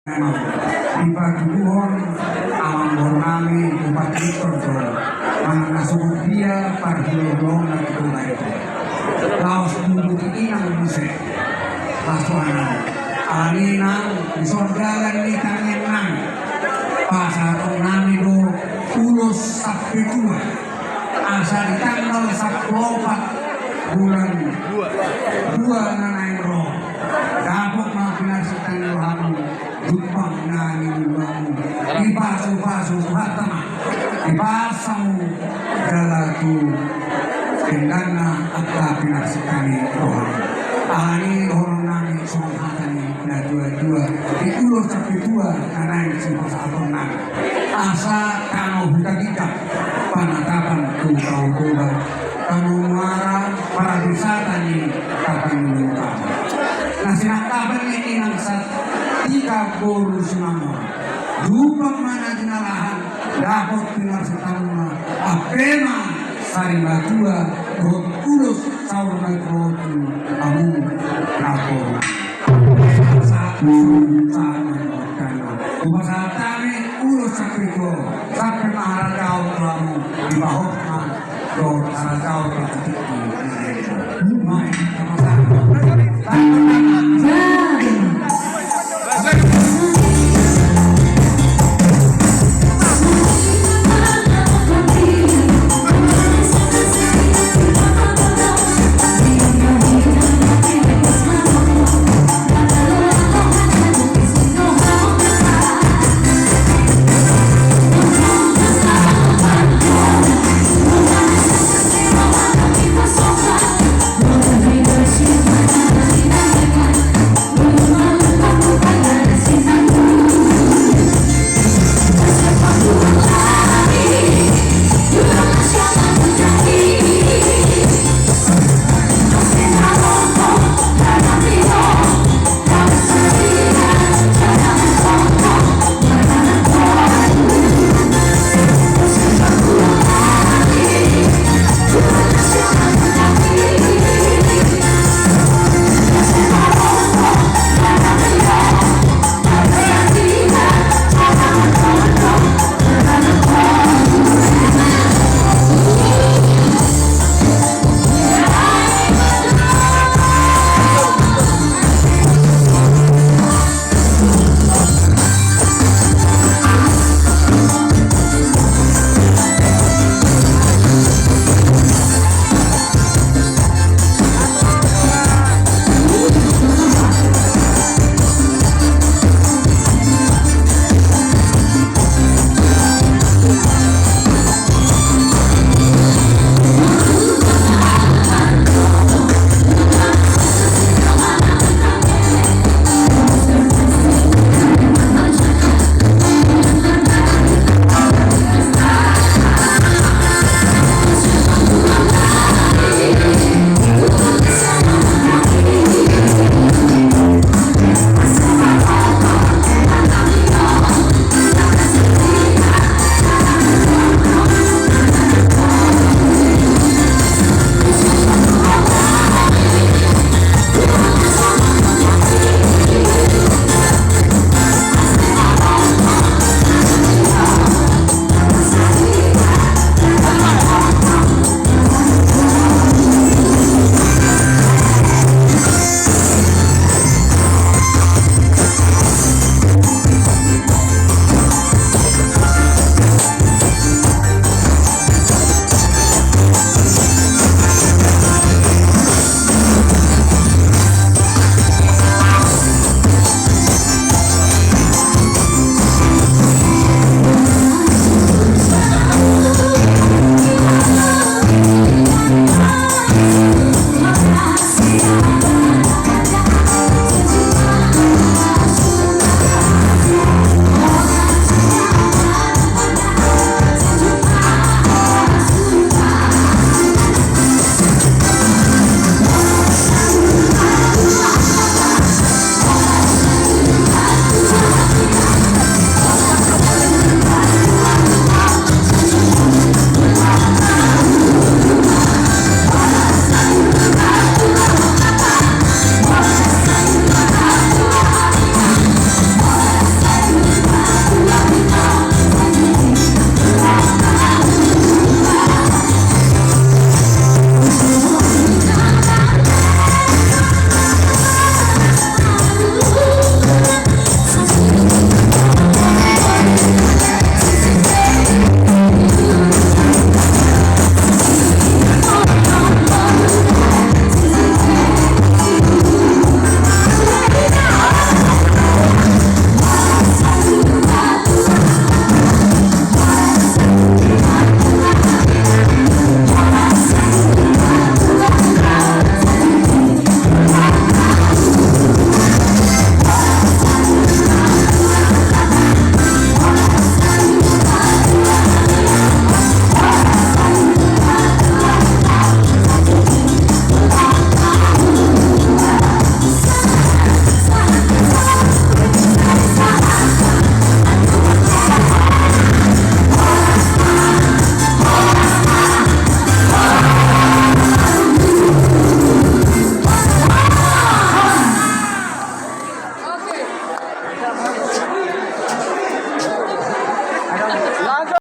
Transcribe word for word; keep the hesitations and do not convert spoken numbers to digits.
Memang dipatuduhon amangboru nami, dipatuduhon do manang na songon dia parhilolongna tu toga i. Laos tubu di inang muse. Laos tuanan. Alani i nang dison dalan ni tangiang nami. Pasahaton nami do ulos sampe tua. Asa di tanggal sampulu opat bulan dua na naeng ro, dapot ma pinarsinta ni rohamu jumpang na niluluanmu. Dipasupasu Tuhanta ma, dipasam jala tu dengganna angka pinarsinta ni rohamu. Alani i dohonon nami songon hata ni na tua-tua, di ulos sampe tua na naeng sipasahaton nami. Asa tano huta kita, panatapan tu Tao Toba, tano muara, parwisata ni Tapanuli Utama. Na sinangkapan ni inang Santika boru Simanjorang. Jumpang ma na jinalahan, dapot pinarsintamuna, ampe ma sari matua dohot ulos saur matua on tu hamu na boru. Hupasahat hami ulos sampe tua, sampe ma harajaon tu hamu, dipahot ma dohot harajaon tu hamu.